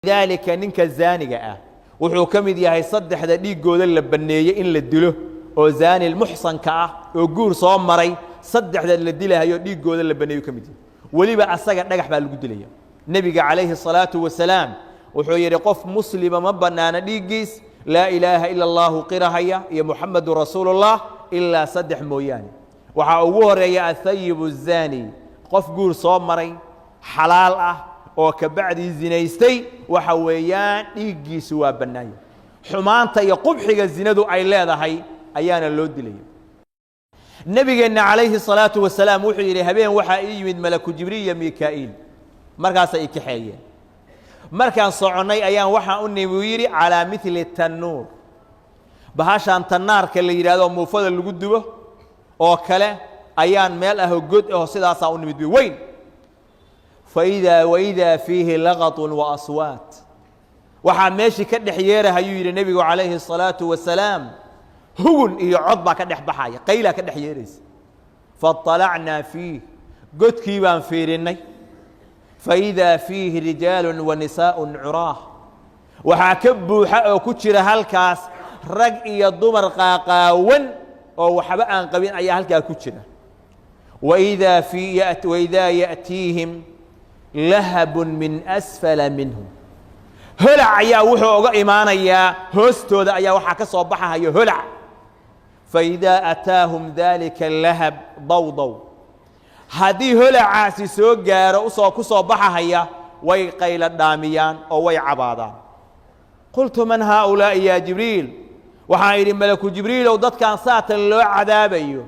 Dalika ninka zaaniga ah wuxuu ka mid yahay saddexda dhiiggooda la banneeyey in la dilo, oo zaani muxsanka ah oo guur soo maray, saddexda la dilahayo dhiiggooda la banneeyu ka mid yahay. Weliba asaga dhagax baa lagu dilaya. Nebiga calayhi الsalaatu wasalaam wuxuu yidhi: "Qof muslima ma bannaana dhiiggiis laa ilaaha ila allahu qirahaya iyo Muxamedun rasuulullah ilaa saddex mooyaane." Waxaa ugu horeeya الثيب الزاني, qof guur soo maray, xalaal ah, oo kabacdii zinaystay, waxa weeyaan dhiiggiisu waa bannaanya. Xumaanta iyo qubxiga zinadu ay leedahay ayaana loo dilaya. Nebigeenna calayhi الsalaatu wasalaam wuxuu yidhi: "Habeen waxaa ii yimid malaku Jibriil iyo Mikaa'iil, markaasay i kaxeeyeen. Markaan soconnay ayaan waxaan u nimi," uu yidhi, "calaa mili tannuur," bahashaan tannaarka la yidhahdo, muufada lagu dubo oo kale, ayaan meel ahoo god aho sidaasaa u nimid weyn. Faidaa waidaa fiihi laqaطun wa aswaat, waxaa meeshii ka dhex yeerahayuu yidhi nebigu calayhi الsalaatu wasalaam, hugun iyo cod baa ka dhex baxaya, qaylaa ka dhex yeeraysa. Faطalacnaa fiih, godkii baan fiirinnay. Faidaa fiihi rijaalu wa nisaaء curaah, waxaa ka buuxa oo ku jira halkaas rag iyo dumar qaaqaawan oo waxba aan qabin ayaa halkaa ku jira. Waidaa ya'tiihim lahabun min asfala minhum, holac ayaa wuxuu uga imaanayaa hoostooda, ayaa waxaa ka soo baxahayo holac. Faidaa ataahum dalika lahab dawdow, haddii holacaasi soo gaaro, usoo ku soo baxahaya, way qaylo dhaamiyaan oo way cabaadaan. Qultu: man haaulaa'i yaa Jibriil? Waxaan idhi: Malaku Jibriilow, dadkan saatan loo cadaabayo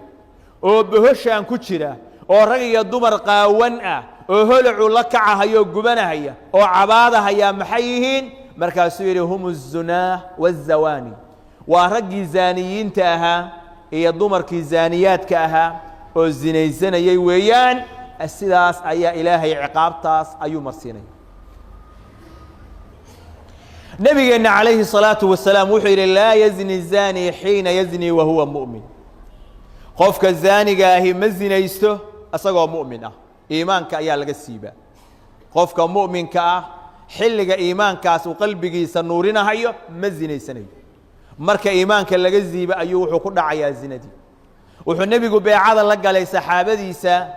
oo bohoshaan ku jira oo rag iyo dumar qaawan ah oo holacu la kacahayo, gubanahaya oo cabaadahaya, maxay yihiin? Markaasuu yidhi: hum الzunaah wالzawaani, waa raggii zaaniyiinta ahaa iyo dumarkii zaaniyaadka ahaa oo zinaysanayay weeyaan. Sidaas ayaa Ilaahay ciqaabtaas ayuu marsiinaya. Nabigeenna calayhi الsalaaةu wasalaam wuxuu yidhi: laa yazni الzaani xiina yazni wa huwa mu'min. Qofka zaaniga ahi ma zinaysto isagoo mu'min ah. Iimaanka ayaa laga siibaa. Qofka mu'minka ah xilliga iimaankaas uu qalbigiisa nuurinahayo ma zinaysanayo. Marka iimaanka laga siiba ayuu wuxuu ku dhacayaa zinadii. Wuxuu nebigu beecada la galay saxaabadiisa,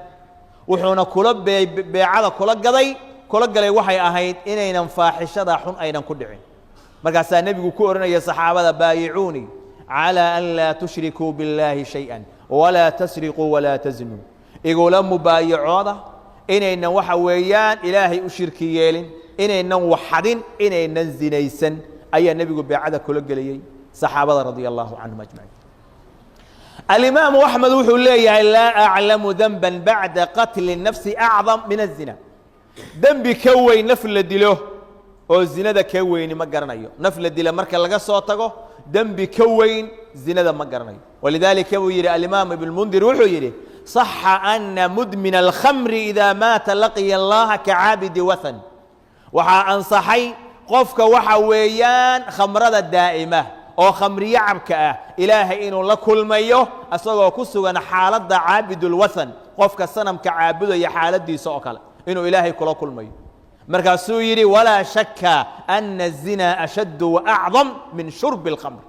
wuxuuna kula beecada kula gaday kula galay waxay ahayd inaynan faaxishada xun aynan ku dhicin. Markaasaa nebigu ku odhanaya saxaabada: baayicuunii calىa an laa tushrikuu biاllaahi shayئa walaa tasriquu walaa taznuu. Igula mubaayacooda inaynan, waxa weeyaan, Ilaahay u shirki yeelin, inaynan waxadin, inaynan zinaysan, ayaa nebigu beecada kula gelayey saxaabada radia allahu canhum ajmaciin. Alimaamu Axmed wuxuu leeyahay: laa aclamu denba bacda qatli nafsi acdam min الzina. Dembi ka weyn naf la dilo oo zinada ka weyni ma garanayo. Naf la dila marka laga soo tago, dembi ka weyn zinada ma garanayo. Walidaalika buu yidhi alimaam ibn Mundir, wuxuu yidhi: صaxa ana mudmina alkhamri idaa maata laqiya Allaha kacaabidi wathan. Waxaa ansaxay qofka, waxa weeyaan, khamrada daa'ima oo khamriyo cabka ah, Ilaahay inuu la kulmayo isagoo ku sugan xaaladda caabidulwathan, qofka sanamka caabudaya xaaladdiisa oo kale inuu Ilaahay kula kulmayo. Markaasuu yidhi: walaa shaka ana الzinaa ashaddu waacdam min shurbi اlkhamr.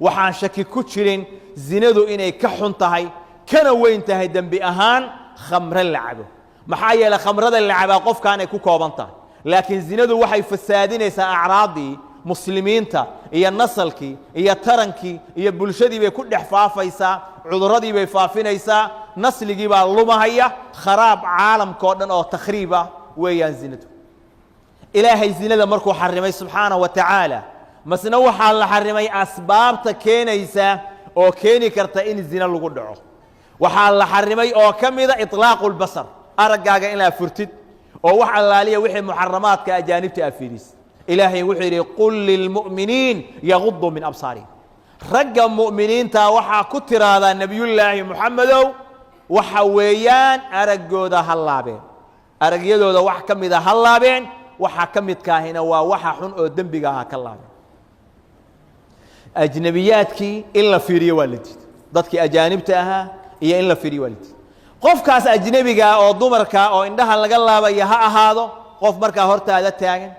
Waxaan shaki ku jirin zinadu inay ka xun tahay kana weyn tahay dembi ahaan khamre la cabo. Maxaa yeeley, khamrada la cabaa qofkaanay ku kooban tahay, laakiin zinadu waxay fasaadinaysaa acraaddii muslimiinta iyo nasalkii iyo tarankii iyo bulshadii bay ku dhex faafaysaa, cudurradii bay faafinaysaa, nasligii baa lumahaya, kharaab caalamka oo dhan oo takhriiba weeyaan zinadu. Ilaahay zinada markuu xarimay subxaanaه wa tacaala, masna waxaa la xarimay asbaabta keenaysa oo keeni karta in zina lagu dhaco. Waxaa la xarimay oo ka mida iطlaaqu اlbasar, araggaaga inaad furtid oo wax allaaliya wixii muxaramaadka ajaanibta aad fiiriis. Ilaahay wuxuu yidhi: qul lilmu'miniin yaguduu min absaarihim. Ragga mu'miniinta waxaa ku tiraahdaa, Nebiyullaahi Moxamedow, waxa weeyaan araggooda ha laabeen, aragyadooda wax ka mida ha laabeen. Waxa ka midkaahina waa waxa xun oo dembiga ha ka laabeen. Ajnebiyaadkii in la fiiriyo waa la diiday, dadkii ajaanibta ahaa iyo in la fiiriyo waa la diiday. Qofkaas ajnebigaa oo dumarka oo indhaha laga laabaya, ha ahaado qof markaa hortaada taagan,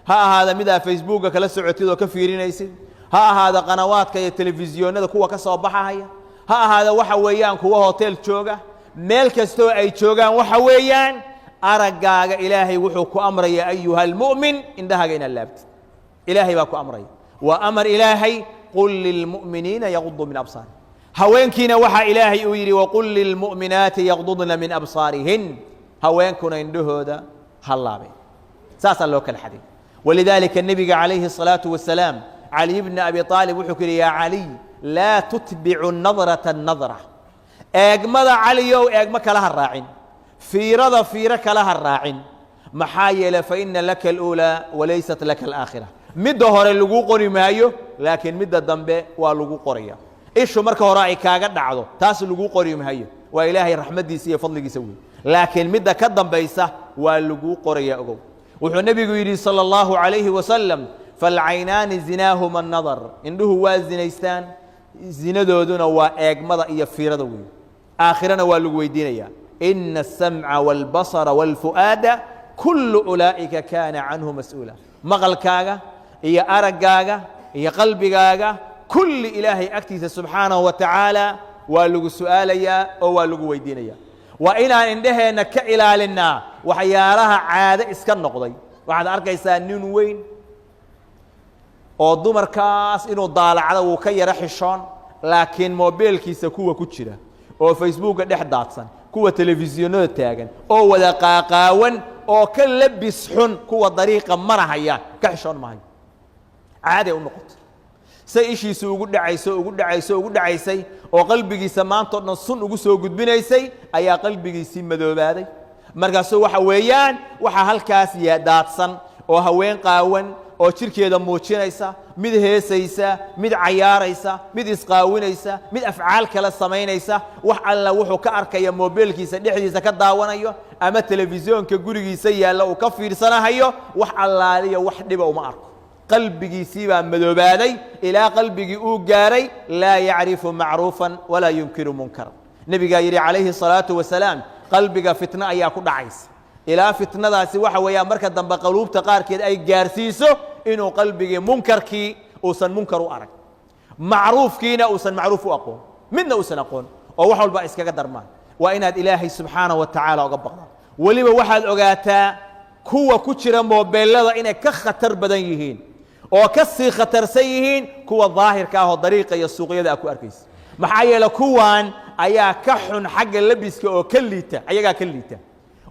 ha Ha ahaada mid aa Facebooka kala socotid oo ka fiirinaysid, ha ahaada qanawaadka iyo telefisyoonada kuwa ka soo baxahaya, ha ahaada waxa weeyaan kuwa hotel jooga, meel kastoo ay joogaan, waxa weeyaan araggaaga Ilaahay wuxuu ku amraya, ayuha almu'min, indhahaaga inaad laabtid. Ilaahay baa ku amraya, waa amar Ilaahay. قل للمؤمنين يغضوا من أبصارهم. Haweenkiina waxaa Ilaahay uu yidhi: وقل للمؤمنات يغضضن من أبصارهن. Haweenkuna indhahooda ha laabeen. Saasaa loo kala xaday. ولذلك nebiga calayhi الصalaaةu wasalaam Caliy bni Abi Aalib wuxuu ku yidhi: يا علي، لا تتبع النظرة النظرة. Eegmada, Caliyow, eegmo kala ha raacin, fiirada fiiro kala ha raacin. Maxaa yeelay, فإن لك الأولى وليست لك الآخرة. Midda hore laguu qori maayo, laakiin midda dambe waa lagu qoraya. Ishu marka hore ay kaaga dhacdo, taas laguu qori maayo, waa Ilaahay raxmaddiisa iyo fadligiisa wey, laakiin midda ka dambaysa waa laguu qoraya. Ogow, wuxuu nebigu yidhi صلى الله عليه وسلم: فالعينان زناهما النظر. Indhuhu waa zinaystaan, zinadooduna waa eegmada iyo fiirada wey. Aakhirana waa lagu weydiinayaa. إن السمع والبصر والفؤاد كل أولئك كان عنه مسؤولا. Maqalkaaga iyo araggaaga iyo qalbigaaga kulli Ilaahay agtiisa subxaanahu wa tacaala waa lagu su'aalayaa oo waa lagu weydiinayaa. Waa inaan indhaheenna ka ilaalinnaa waxyaalaha caado iska noqday. Waxaad arkaysaa nin weyn oo dumarkaas inuu daalacdo wuu ka yaro xishoon, laakiin mobeelkiisa kuwa ku jira oo Facebooka dhex daadsan, kuwa telefisyoonada taagan oo wada qaaqaawan oo ka labis xun kuwa dariiqa marahaya, ka xishoon mahayo. Caaday u noqotay. Say ishiisu ugu dhacayso, ugu dhacayso, ugu dhacaysay oo qalbigiisa maanta o dhan sun ugu soo gudbinaysay, ayaa qalbigiisii madoobaaday. Markaasuu waxa weeyaan waxaa halkaas daadsan oo haween qaawan oo jirkeeda muujinaysa, mid heesaysa, mid cayaaraysa, mid isqaawinaysa, mid afcaal kale samaynaysa. Wax alla wuxuu ka arkaya mobeelkiisa dhexdiisa ka daawanayo ama telefisyoonka gurigiisa yaalla uu ka fiirsanahayo, wax allaaliya wax dhiba uma arko. Qalbigiisii baa madoobaaday ilaa qalbigii uu gaaray لا يعرف معروفا ولا ينكر منكرا. Nebigaa yidhi calayhi الصalaaةu wasalaam: qalbiga fitno ayaa ku dhacaysa, ilaa fitnadaasi waxa weeyaan marka dambe qaluubta qaarkeed ay gaarsiiso inuu qalbigii munkarkii uusan munkar u arag, macruufkiina uusan macruuf u aqoon, midna uusan aqoon, oo wax walba iskaga darmaan. Waa inaad Ilaahay subxaanaه wa tacaala oga baqdaan. Weliba waxaad ogaataa kuwa ku jira moobeelada inay ka khatar badan yihiin oo ka sii khatarsan yihiin kuwa daahirka ah oo dariiqa iyo suuqyada a ku arkaysa. Maxaa yeele, kuwan ayaa ka xun xagga labiska oo ka liita, ayagaa ka liita.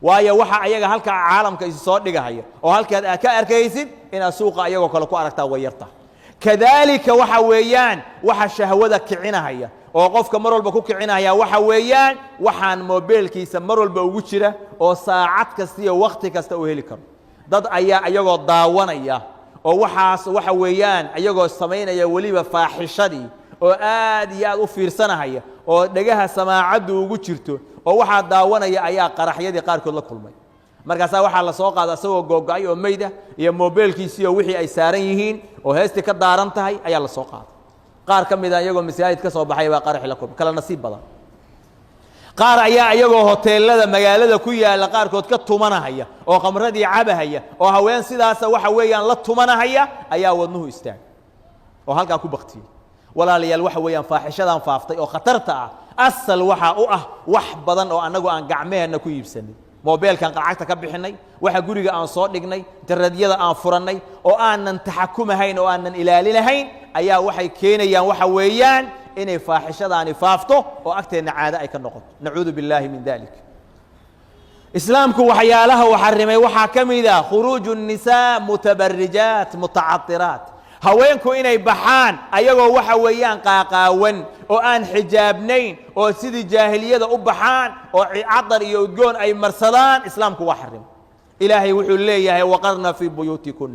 Waayo, waxa ayaga halkaa caalamka isi soo dhigahaya oo halkaad aad ka arkaysid inaad suuqa ayagoo kale ku aragtaa way yarta. Kadaalika waxa weeyaan waxa shahwada kicinahaya oo qofka mar walba ku kicinaya waxa weeyaan waxaan mobeelkiisa mar walba ugu jira oo saacad kasta iyo wakti kasta uu heli karo. Dad ayaa iyagoo daawanaya oo waxaas waxa weeyaan iyagoo samaynaya weliba faaxishadii oo aad iyo aad u fiirsanahaya oo dhegaha samaacaddu ugu jirto oo waxaa daawanaya ayaa qaraxyadii qaarkood la kulmay. Markaasaa waxaa la soo qaada isagoo googo-ay oo meyda iyo mobeelkiisii oo wixii ay saaran yihiin oo heestii ka daaran tahay ayaa la soo qaaday. Qaar ka mida iyagoo masaajid ka soo baxay baa qaraxi la kulmay. Kala nasiib badan. Qaar ayaa iyagoo hoteelada magaalada ku yaalla qaarkood ka tumanahaya oo khamradii cabahaya oo haween sidaasa waxa weeyaan la tumanahaya ayaa wadnuhu istaagay oo halkaa ku baktiyey. Walaalayaal, waxa weeyaan faaxishadan faaftay oo khatarta ah asal waxaa u ah wax badan oo annagu aan gacmeheenna ku iibsanay, mobeelkaan lacagta ka bixinay, waxa guriga aan soo dhignay, internetyada aan furannay oo aanan taxakumahayn oo aanan ilaalinahayn, ayaa waxay keenayaan waxa weeyaan inay faaxishadaani faafto oo agteenna caado ay ka noqoto. نعوذ بالله من ذلك. Islaamku waxyaalaha uu xarimay waxaa ka mid a خروج النساء متبرجات متعطرات. Haweenku inay baxaan ayagoo waxa weeyaan qaaqaawan oo aan xijaabnayn oo sidii jaahiliyada u baxaan oo cadar iyo udgoon ay marsadaan, Islaamku waa xarimay. Ilaahay wuxuu leeyahay: وقرن في بيوتكن.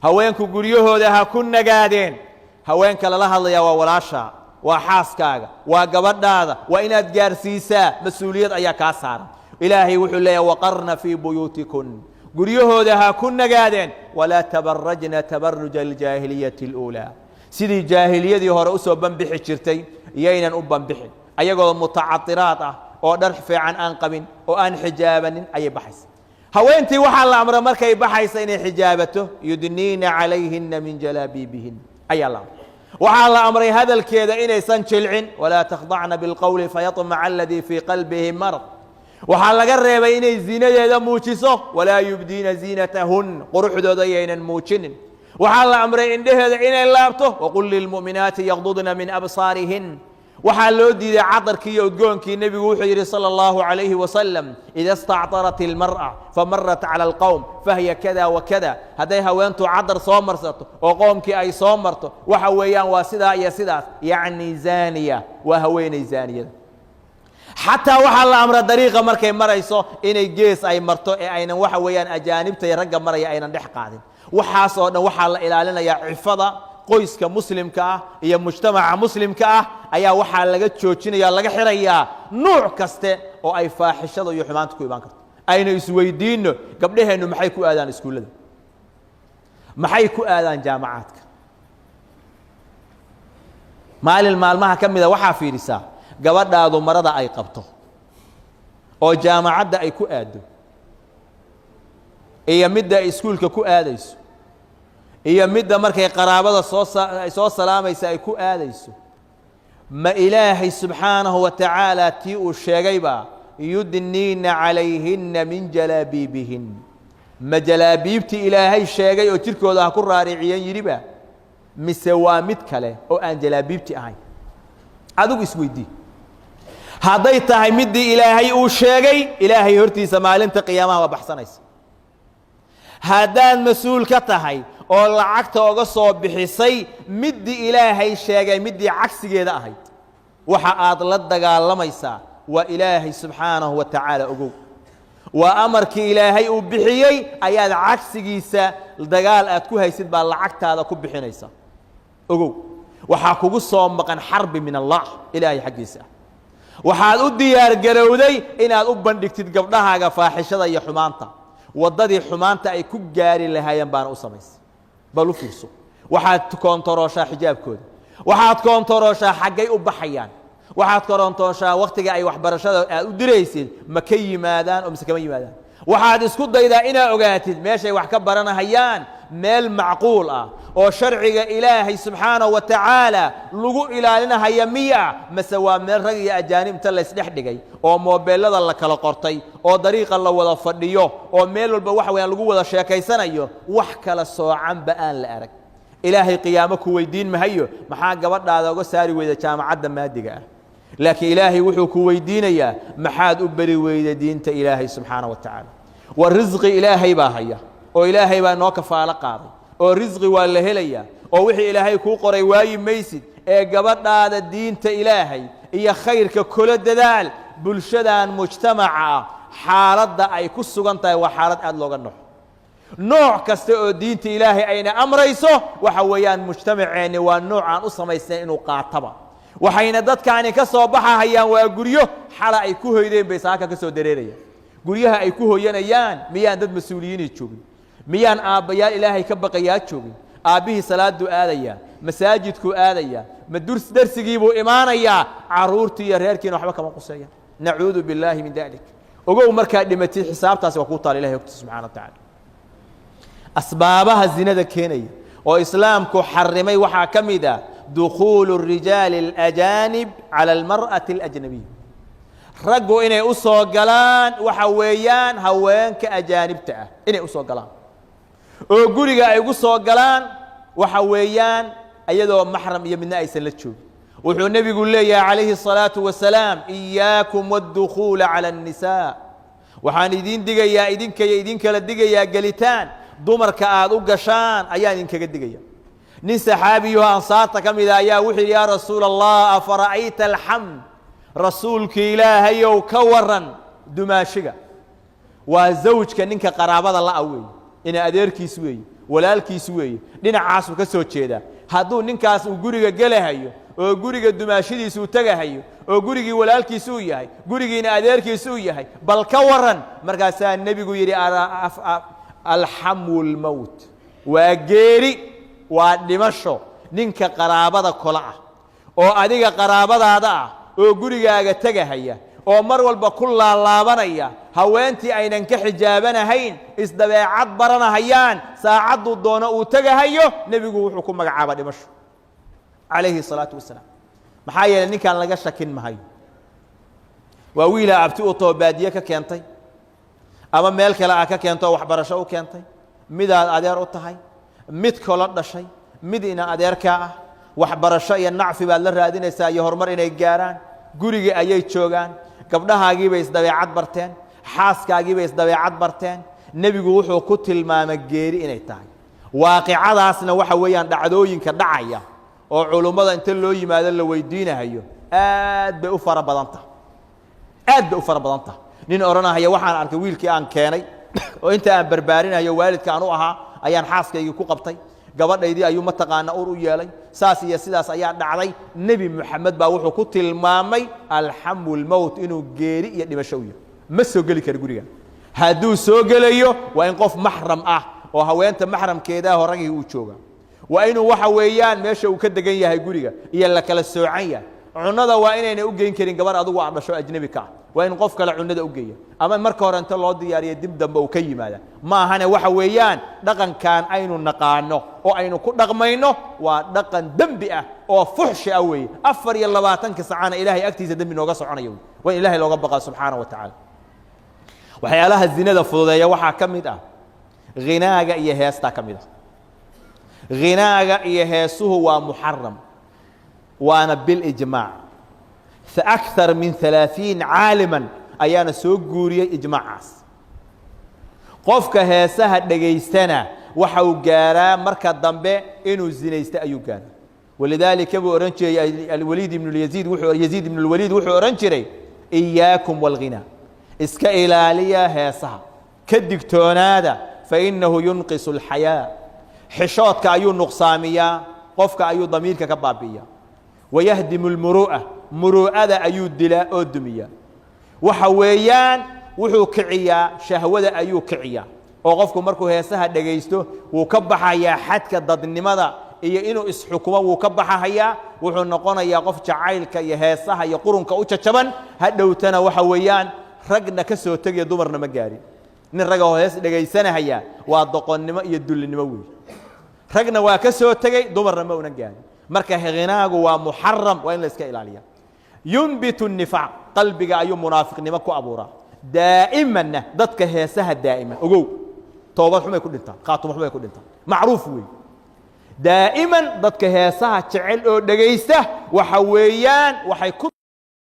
Haweenku guryahooda ha ku nagaadeen. Haweenka lala hadlayaa waa walaasha, waa xaaskaaga, waa gabadhaada. Waa inaad gaarsiisaa, mas-uuliyad ayaa kaa saaran. Ilaahay wuxuu leeyahay: وقرن في بيوتكن. Guryahooda ha ku nagaadeen. ولا تبرجن تبرج الجاهلية الأولى. Sidii jaahiliyadii hore usoo banbixi jirtay iyaynan u banbixin. Ayagoo mutacadiraad ah oo dhar fiican aan qabin oo aan xijaabanin ayay baxaysa. Haweentii waxaa la amray markay baxaysa inay xijaabato. Yudniina calayhina min jalaabiibihin ayaa la amray. Waxaa la amray hadalkeeda inaysan jilcin. Walaa takhdacna bilqowli fayaطmaca aladii fii qalbihi marad. Waxaa laga reebay inay ziinadeeda muujiso. Walaa yubdiina ziinatahun, quruxdooda yaynan muujinin. Waxaa la amray indheheeda inay laabto. Waqul lilmu'minaati yaqdudna min absaarihin. Waxaa loo diiday cadarkii iyo udgoonkii. Nebigu wuxuu yidhi salى اllahu عalayhi wasalam: ida stacطarat اlmarأa famarat calى اlqowm fahiya kada wa kada. Hadday haweentu cadar soo marsato oo qoomkii ay soo marto, waxa weeyaan waa sidaa iyo sidaas, yacni zaaniya, waa haweeney zaaniyada. Xataa waxaa la amra dariiqa markay marayso inay gees ay marto ee aynan, waxa weeyaan, ajaanibta iyo ragga maraya aynan dhex qaadin. Waxaas oo dhan waxaa la ilaalinayaa cifada qoyska muslimka ah iyo mujtamaca muslimka ah. Ayaa waxaa laga joojinaya, laga xirayaa nuuc kaste oo ay faaxishada iyo xumaanta ku imaan karto. Aynu isweydiinno: gabdhaheennu maxay ku aadaan iskuullada? Maxay ku aadaan jaamacaadka? Maalin maalmaha ka mida waxaa fiidhisaa gabadhaadu marada ay qabto oo jaamacadda ay ku aaddo, iyo midda ay iskuulka ku aadayso, iyo midda markay qaraabada soo ay soo salaamaysa ay ku aadayso. Ma Ilaahay subxaanahu wa tacaala tii uu sheegaybaa, yudniina calayhinna min jalaabiibihin? Ma jalaabiibtii Ilaahay sheegay oo jirkooda ha ku raariciyeen yidhiba, mise waa mid kale oo aan jalaabiibti ahayn? Adigu isweydii. Hadday tahay middii Ilaahay uu sheegay, Ilaahay hortiisa maalinta qiyaamaha waa baxsanaysa. Haddaad mas-uul ka tahay oo lacagta oga soo bixisay middii Ilaahay sheegay middii cagsigeeda ahayd, waxa aad la dagaalamaysaa waa Ilaahay subxaanahu wa tacaala. Ogow, waa amarkii Ilaahay uu bixiyey ayaad cagsigiisa dagaal aad ku haysid baa lacagtaada ku bixinaysa. Ogow, waxaa kugu soo maqan xarbi min Allah, Ilaahay xaggiisa ah. Waxaad u diyaar garowday inaad u bandhigtid gabdhahaaga faaxishada iyo xumaanta. Waddadii xumaanta ay ku gaari lahaayeen baana u samaysay. Bal u fiirso, waxaad koontarooshaa xijaabkooda, waxaad koontarooshaa xaggay u baxayaan, waxaad koontarooshaa waktiga ay waxbarashada aad u diraysid, ma ka yimaadaan oo mise kama yimaadaan. Waxaad isku daydaa inaad ogaatid meeshay wax ka baranahayaan, meel macquul ah oo sharciga Ilaahay subxaanahu wa tacaala lagu ilaalinahaya miya, mase waa meel rag iyo ajaanibta laysdhex dhigay oo moobeelada la kala qortay oo dariiqa la wada fadhiyo oo meel walba waxa weyaan lagu wada sheekaysanayo, wax kala soocanba aan la arag. Ilaahay qiyaamo ku weydiin mahayo maxaa gabadhaada uga saari weyda jaamacadda maadiga ah, laakiin Ilaahay wuxuu ku weydiinayaa maxaad u beri weyda diinta Ilaahay subxaana wa tacaala. Waa risqi Ilaahay baa haya oo Ilaahay baa noo kafaalo qaaday oo risqi waa la helayaa oo wixii Ilaahay kuu qoray waayi maysid. Ee gabadhaada diinta Ilaahay iyo khayrka kula dadaal. Bulshadan mujtamaca ah xaaladda ay ku sugan tahay waa xaalad aada looga noxo. Nooc kasta oo diinta Ilaahay ayna amrayso, waxa weeyaan mujtamaceenni waa nooc aan u samaysnayn inuu qaataba. Waxayna dadkaani ka soo baxahayaan waa guryo xala ay ku hoydeen bay saaka ka soo dareerayaan. Guryaha ay ku hoyanayaan miyaan dad mas-uuliyiinay joogin? Miyaan aabbayaal Ilaahay ka baqayaa joogin? Aabbihii salaaduu aadayaa, masaajidkuu aadayaa, ma darsigiibuu imaanayaa, carruurtii iyo reerkiina waxba kama quseeyaan. Nacuudu billaahi min dalik. Ogow, markaad dhimatid xisaabtaasi waa kuu taala Ilahay hortiisa subxana wa tacala. Asbaabaha zinada keenaya oo Islaamku xarimay waxaa ka mid ah dukhuulu الrijaali اlajaanib calى almar'ati اlajnabiya, raggu inay u soo galaan, waxa weeyaan, haweenka ajaanibta ah inay u soo galaan oo guriga ay ugu soo galaan, waxa weeyaan, iyadoo maxram iyo midna aysan la joogin. Wuxuu nebigu leeyahay calayhi الصalaaةu wasalaam: iyaakum wاdukhuula calى الnisaa. Waxaan idiin digayaa, idinkayo idinkala digayaa, gelitaan dumarka aad u gashaan ayaan idinkaga digaya. Nin saxaabiyaho ansaarta ka mida ayaa wuxuu yidhi: yaa rasuula Allah, afara'ayta alxam? Rasuulki Ilaahayow, ka waran dumaashiga? Waa zawjka ninka qaraabada la'a weeye, ina adeerkiis weeye, walaalkiis weeye, dhinacaasuu ka soo jeedaa. Hadduu ninkaas uu guriga gelahayo oo guriga dumaashidiisa uu tegahayo oo gurigii walaalkiis uu yahay, gurigiina adeerkiis uu yahay, bal ka waran? Markaasaa nebigu yidhi: alxamu lmowt, waa geeri, waa dhimasho. Ninka qaraabada kola ah oo adiga qaraabadaada ah oo gurigaaga tegahaya oo Oo mar walba ku laalaabanaya haweentii aynan ka xijaabanahayn, isdabeecad baranahayaan, saacadduu doono uu tegahayo, nebigu wuxuu ku magacaaba dhimasho, calayhi salaatu wasalaam. Maxaa yeelay, ninkaan laga shakin mahayo waa wiilaa abti u taho, baadiye ka keentay ama meel kale a ka keento oo waxbarasho u keentay, midaad adeer u tahay, mid kolo dhashay, mid ina adeerkaa ah. Waxbarasho iyo nacfi baad la raadinaysaa iyo horumar inay gaaraan. Gurigii ayay joogaan, gabdhahaagiibay isdabeecad barteen, xaaskaagiibay isdabeecad barteen. Nebigu wuxuu ku tilmaamay geeri inay tahay. Waaqicadaasna waxa weeyaan dhacdooyinka dhacaya oo culummada inta loo yimaado la weydiinahayo aad bay u fara badan tahay, aad bay u fara badan tahay. Nin odhanahaya, waxaan arkay wiilkii aan keenay oo inta aan barbaarinayo waalidka aan u ahaa ayaan xaaskaygii ku qabtay, gabadhaydii ayuu mataqaana ur u yeelay, saas iyo sidaas ayaa dhacday. Nebi Moxamed baa wuxuu ku tilmaamay alxamu lmowt, inuu geeri iyo dhimasho u yahay. Ma soo geli kara guriga. Hadduu soo gelayo, waa in qof maxram ah oo haweenta maxramkeedaa horagii uu jooga. Waa inuu waxa weeyaan meesha uu ka degan yahay guriga iyo la kala soocan yahay. Cunada waa inayna u geyn karin gabar adigu aad dhasho ajnebi ka ah. Waa in qof kale cunada u geeya ama marka hore inta loo diyaariyo dib dambe uu ka yimaada. Ma ahane, waxa weeyaan dhaqankan aynu naqaano oo aynu ku dhaqmayno waa dhaqan dembi ah oo fuxshi ah weeye. 24-ka sacana Ilaahay agtiisa dembi nooga soconaya wey. Waa in Ilahay looga baqaa subxaana wa tacaala. Waxyaalaha zinada fududeeya waxaa ka mid ah ghinaaga iyo heestaa ka mid ah. Ghinaaga iyo heesuhu waa muxaram, waana bilijmaac. أكثر من 30 caaliman ayaana soo guuriyey ijmaacaas. Qofka heesaha dhegaystana waxa uu gaaraa marka dambe inuu zinaysto ayuu gaaraa. Walidaalika buu odhan jiray Alwaliid ibn yaziid, wuxuu Yaziid ibn اlwaliid wuxuu odhan jiray: "إياكم والغناء", iska ilaaliya heesaha, ka digtoonaada, فإنه ينقص الحياء, xishoodka ayuu nuqsaamiyaa, qofka ayuu damiirka ka baabi'iyaa, ويهدم المروءة, muruu'ada ayuu dilaa oo dumiyaa. Waxa weeyaan wuxuu kiciyaa shahwada ayuu kiciyaa, oo qofku markuu heesaha dhegaysto wuu ka baxayaa xadka dadnimada iyo inuu isxukumo wuu ka baxahayaa. Wuxuu noqonayaa qof jacaylka iyo heesaha iyo qurunka u jajaban. Hadhowtana waxa weeyaan ragna ka soo tegaya, dumarna ma gaarin. Nin ragga oo hees dhegaysanahaya waa doqonnimo iyo dullinimo weey. Ragna waa ka soo tegey, dumarna ma unan gaarin. Marka ghinaagu waa muxaram, waa in la iska ilaaliya. ينبت النفاق, qalbiga ayuu munaafiqnimo ku abuuraa. Daa'imanna dadka heesaha daa'ima, ogow, toobad xumay ku dhintaan, khaatumo xumay ku dhintaan, macruuf wey. Daa'iman dadka heesaha jecel oo dhegaysta waxa weeyaan waxay ku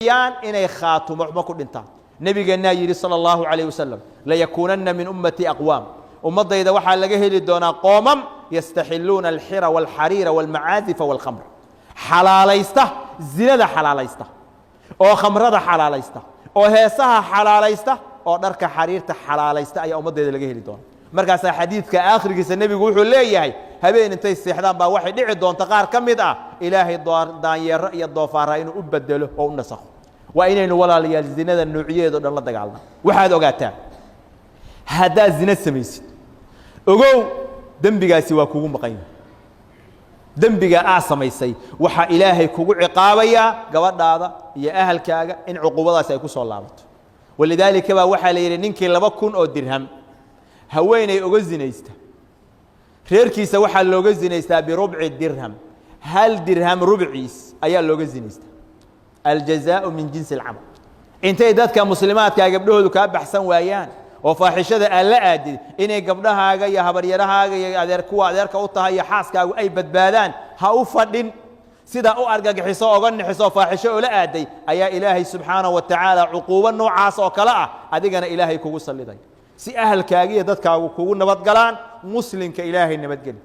yaan inay khaatumo xumo ku dhintaan. Nebigeennaa yidhi sala allahu calayh wasalam: "ليكونن من أمتي أقوام", ummaddayda waxaa laga heli doonaa qoomam, يستحلون الحر والحرير والمعازف والخمر, xalaalaysta zinada, xalaalaysta oo khamrada xalaalaysta oo heesaha xalaalaysta oo dharka xariirta xalaalaysta ayaa ummaddeeda laga heli doona. Markaasaa xadiidka aakhirkiisa nebigu wuxuu leeyahay: habeen intay seexdaan baa waxay dhici doonta qaar ka mid ah Ilaahay daanyeero iyo doofaara inuu u bedelo oo u nasakho. Waa inaynu, walaalayaal, zinada noocyadeeda o dhan la dagaalna. Waxaad ogaataa, haddaad zina samaysid, ogow, dembigaasi waa kugu maqan yahay. Dembiga aa samaysay waxaa Ilaahay kugu ciqaabayaa gabadhaada iyo ahalkaaga in cuquubadaasi ay ku soo laabato. Walidaalika baa waxaa la yidhi, ninkii 2000 oo dirham haweeney oga zinaysta, reerkiisa waxaa looga zinaystaa بربع درهم, hal dirham rubciis ayaa looga zinaystaa. الجزاء من جنس العمل. Intay dadka muslimaadkaa gabdhahoodu kaa baxsan waayaan oo faaxishada aan la aadid, inay gabdhahaaga iyo habaryarahaaga iyo adeer kuwa adeerka u tahay iyo xaaskaagu ay badbaadaan ha u fadhin. Sidaa u argagixiso, oga nixiso, faaxisho oola aaday ayaa Ilaahay subxaanaه wa tacaala cuquubo noocaas oo kale ah adigana Ilaahay kugu salliday, si ahalkaaga iyo dadkaagu kugu nabadgalaan. Muslimka Ilaahay nabadgeli.